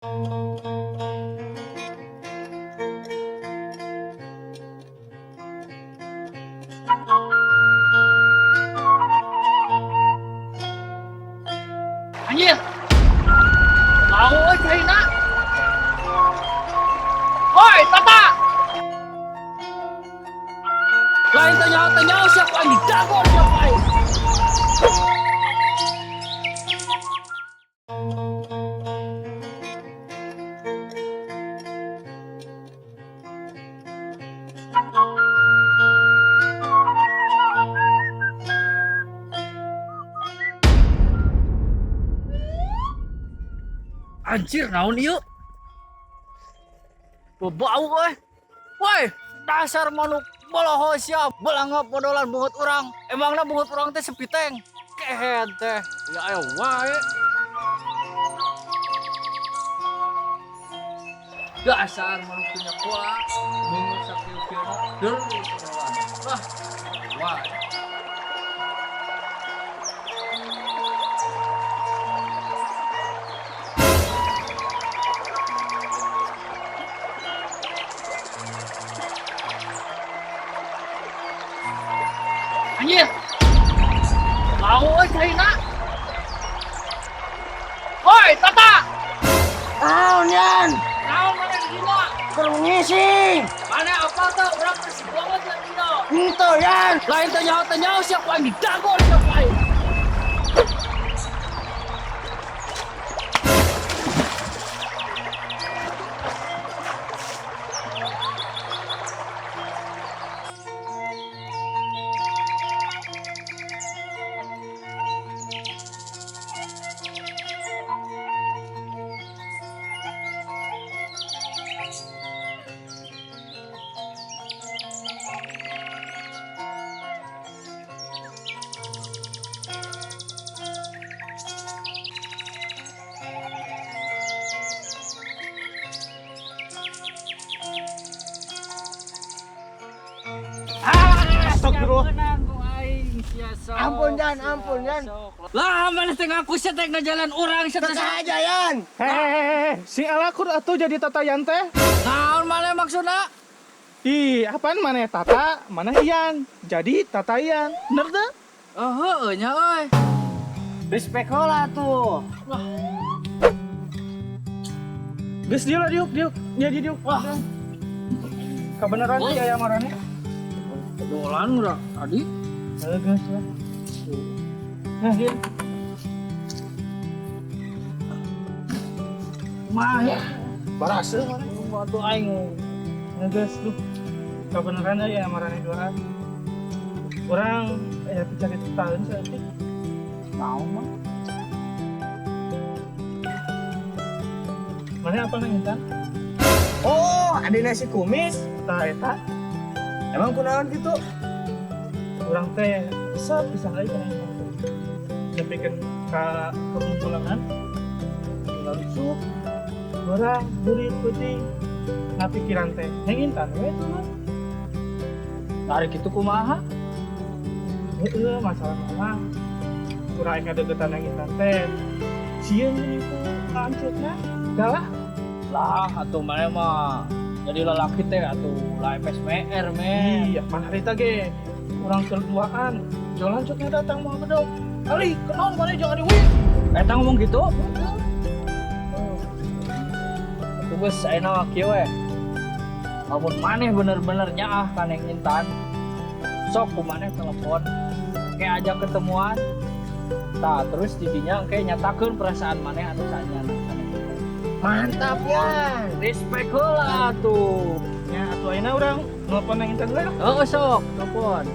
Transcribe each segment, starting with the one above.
Anjir. Bau euy caina. Woi, Tata. Lain teu nyaho teu nyaho sia ku aing didagor sia ku aing. Anjir, naon ieu? Bau euy. Woi, dasar manuk boloho sia, belangop modolan bungut urang. Emangna bungut urang teh sepiteng. Kehed teh. Ya ayo wae. Dasar manuk punya pola. Bungut sakieu-kieuna der modolan. Wah, wae. Anjir. Bau euy caina. Woi, Tata. Naon, Yan? Naon maneh di dieu? Keur ngising. Maneh apa tuh? Urang bersih banget ya dina. Henteu, Yan. Lain teu nyaho teu nyaho sia ku aing didagor sia ku aing. Ah, Astagfirullah. menang ku aing sia sok. Ampun, Yan, ampun, Yan. Sok. Lah, maneh teh ngaku sia teh ngajalan urang sia teh. Aja, Yan. Hehehe, si alakur atuh jadi Tata Yan teh. Naon maneh maksudna? Ih, apaan maneh Tata, maneh Ian. Jadi Tata Ian. Bener teu? Oh, heueuh nya euy. Respect heula tuh. Geus dieu lah diuk, diuk. Dia diuk. Wah. Kebenaran teh aya marane. Dolan urang tadi. Heuh, geus lah. Nah, dieu. Mah ya. Baraseuh maneh. Atuh aing. Nah, geus duh. Kebenaran euy aya marane duaan. Urang aya picaritaeun saeutik. Naon mah? Maneh apa nang Intan? Oh, ada nasi kumis. Tah eta. Emang kunaon gitu? Urang teh resep pisan euy kana Intan teh. Nepikeun ka kekumpulangan langsung urang burit peuting ngapikiran teh Neng Intan we tuh. Tarik itu kumaha? Heeh, masalah mah urang aya kadeukeutan Neng Intan teh sieun geuning ku lanceukna galah. Lah, atuh maneh mah jadi lelaki teh atuh lah FSMR men. Iya, pan harita ge urang keur duaan jol lanceukna datang mau bedog ali kunaon maneh jangan diwin. Eta ngomong gitu? Atuh geus ayeuna mah kieu we. Lamun maneh bener-bener nyaah ka Neng Intan, sok ku maneh telepon, kayak ajak ketemuan. Tah, terus didinya kayak nyatakeun perasaan maneh anu sanyana ka Neng Intan. Mantap, Yan. Respect heula atuh. Nya atuh ayeuna urang nelpon Neng Intan heula. Heeh sok, telepon.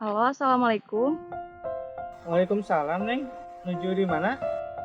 Halo, assalamualaikum. Waalaikumsalam, Neng. Nuju di mana?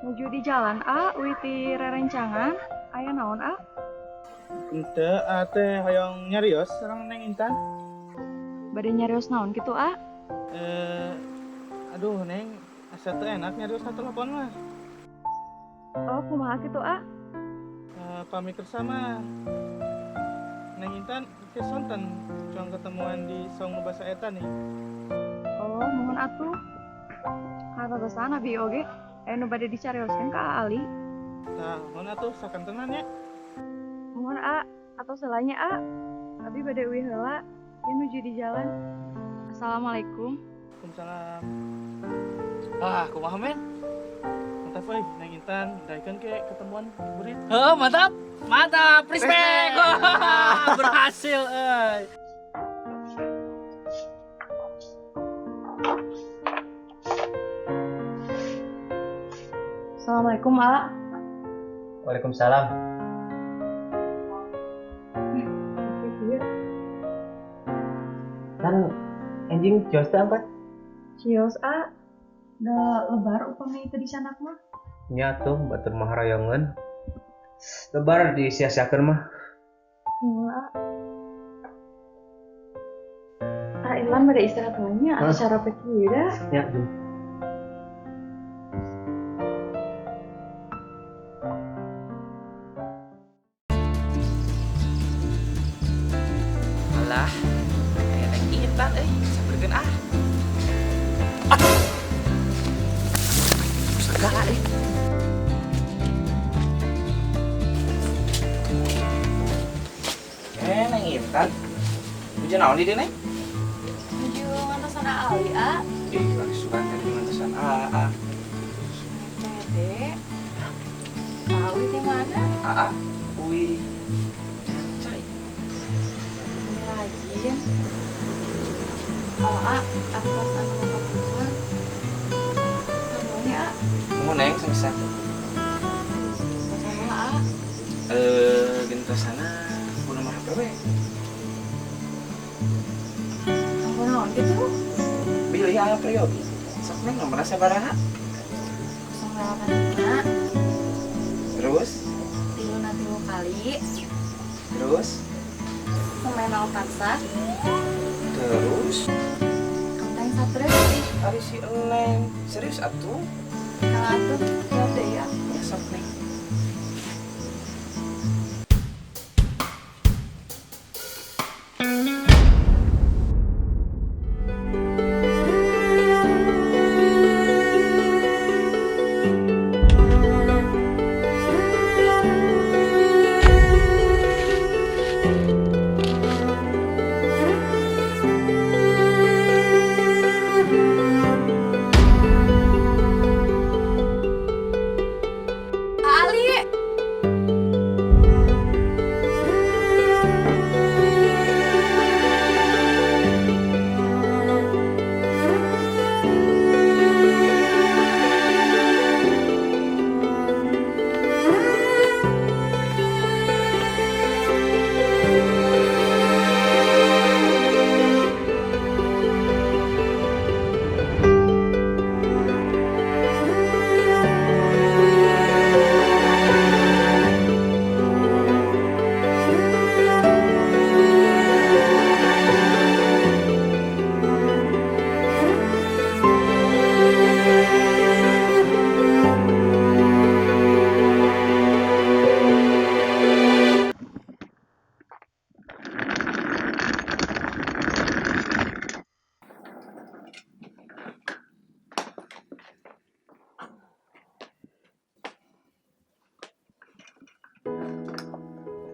Nuju di jalan, A, witi rerencangan. Aya naon, A? Henteu teh hoyong nyarios sareng Neng Intan. Bade nyarios naon kitu, A? Aduh Neng, asa teu enak nyarios na telepon mah. Oh, kumaha kitu, A? Pami kersa mah Neng Intan ke sonten cuang ketemuan di saung nu basa eta nih. Oh, mohon atuh. Katagosan abi oge aya nu bade dicarioskeun ka A Ali. Tah, mohon atuh sakantenan nya. Mohon A, atau selanya A. Abi bade uih heula, ieu nuju di jalan. Assalamualaikum. Waalaikumsalam. Ah, kumaha men? Mantap euy, Neng Intan, daekeun ke ketemuan burit. Heuh, mantap. Mantap, respect. Wah, berhasil euy. Assalamualaikum, A. Waalaikumsalam. Kan anjing kios teh angkat. Cios, A. Da lebar upami teu dicanak mah. Nya tuh batur mah hoyongeun. Lebar disia-siakeun mah. Nuhun, A. Ah, Intan bade istirahat heula nya, Hah? acara peki dah. Nya, jung. Alah, aya Neng Intan euy, samperkeun ah. Segala euy. Neng Intan. Nuju naon di dieu, Neng? Nuju ngantosan A Ali, A. Ih, lagi suka tadi ngantosan AA. Tete. Ali di mana? AA, uih. Cai. Ini rajin. Oh, A, atas anu keluar. Namanya A. Mau Neng sama Sama A. Gentosana ku nomor HP we. Aku naon gitu? Bilih aya priyogi. Sok Neng nomorna sabaraha? 085. Terus? 3 kali. Terus? 904. Terus? Kenteng satrek. Ih, ari si Neng. Serius atuh? Kalau atuh jawab deh ya. Ya sok Neng. Ali.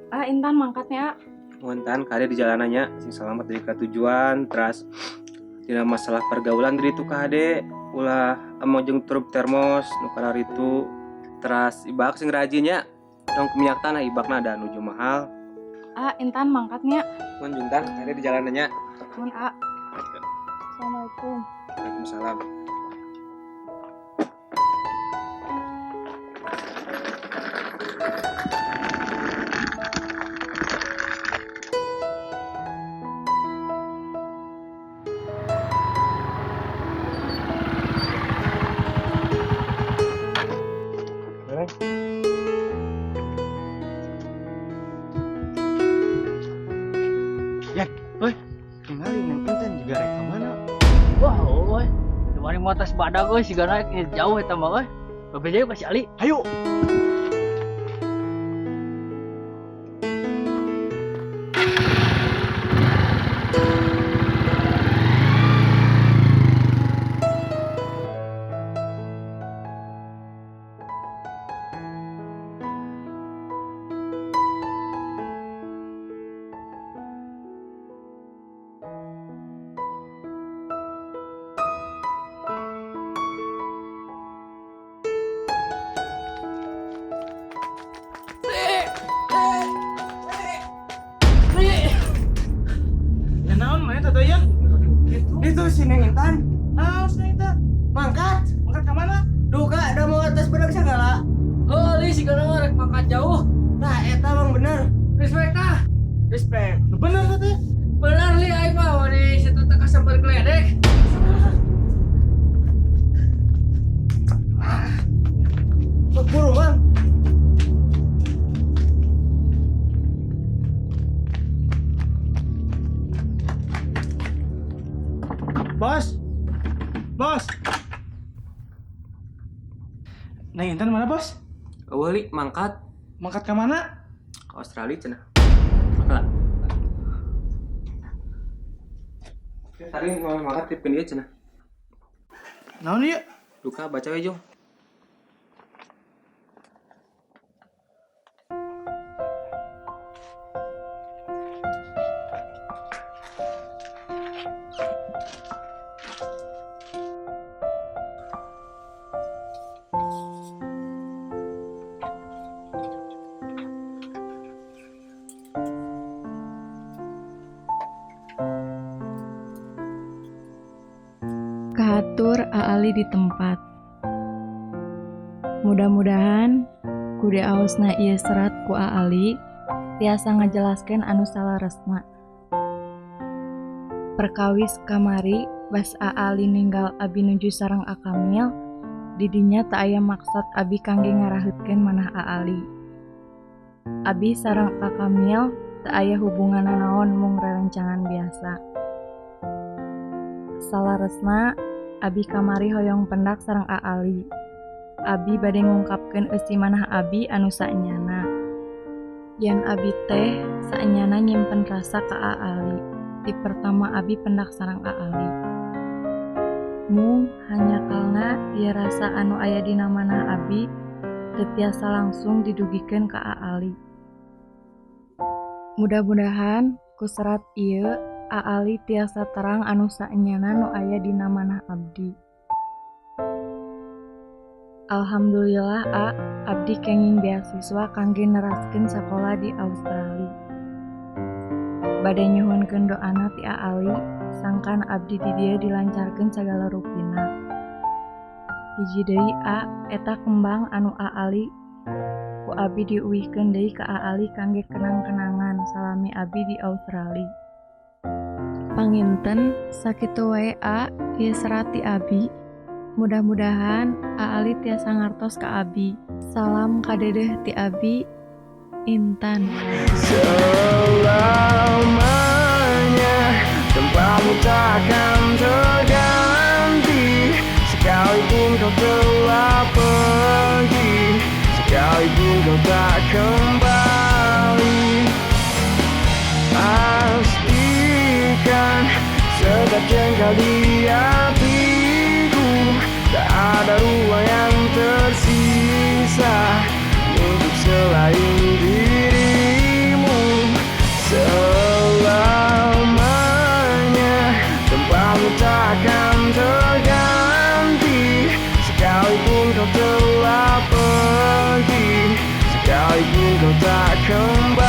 Ah, Intan mangkatnya. Muhun kade di jalanannya sing selamat dari ka tujuan, teras tidak masalah pergaulan dari itu kade ulah emang jeung truk termos nu kararitu teras ibak sing rajinnya dong minyak tanah ibakna ada nuju mahal. Ah, Intan mangkatnya. Mun juntan kade di jalanannya. Mun A. Assalamualaikum. Waalaikumsalam. Mau tas badag euy sigana jauh eta mah euy. Babe ka si Ali. Hayu. Ya naon mah eta teh ya? Itu si Neng Intan. Ah, si Neng Intan. Mangkat. Mangkat ka mana? Duka ada mau atas bedak segala. Heuh, li sigana mah rek mangkat jauh. Nah, eta bang bener. Respect ah. Respect. Bener teh teh. Bener li aing mah wani situ teh kasambar geledek. Sok buru, Bang. Bos. Bos. Neng Intan mana, Bos? Eueuh li mangkat Mangkat ka mana? ke Australia cenah. Mangkat. Tadi mau mangkat tipkeun ieu cenah. Naon ieu? Duka baca we jung. Kahatur Ali di tempat. Mudah-mudahan ku diaosna ieu serat ku Ali tiasa ngajelaskeun anu salaresna. Perkawis kamari bas Ali ninggal abi nuju sareng Akamil, didinya tak aya maksud abi kangge ngaraheutkeun manah Ali. Abi sareng Akamil tak aya hubungan nanaon mung rerencangan biasa. Salaresna abi kamari hoyong pendak sareng Ali. Abi bade ngungkapkeun eusi manah abi anu saenyana. Yen abi teh saenyana nyimpen rasa ka Ali. Ti pertama abi pendak sareng Ali. Mung hanyakalna ieu rasa anu aya dina manah abi teu tiasa langsung didugikeun ka Ali. Mudah-mudahan ku serat ieu Ali tiasa terang anu saenyana nu aya dina manah abdi. Alhamdulillah abdi kenging beasiswa kangge neraskeun sakola di Australia. Bade nyuhunkeun doana ti Ali, sangkan abdi di dieu dilancarkeun sagala rupina. Hiji deui eta kembang anu Ali ku abi diuihkeun deui ka Ali kangge kenang-kenangan salami abi di Australia. Panginten sakitu wae ieu serat ti abi. Mudah-mudahan Ali tiasa ngartos ka abi. Salam kadedeh ti abi, Intan. Selamanya tempatmu takkan terganti. Sekalipun kau telah pergi, sekalipun kau tak kembali. Pastikan setiap jengkal di hatiku tak ada ruang yang tersisa untuk selain dirimu. Selamanya tempatmu takkan terganti. Sekalipun kau telah pergi, sekalipun kau tak kembali.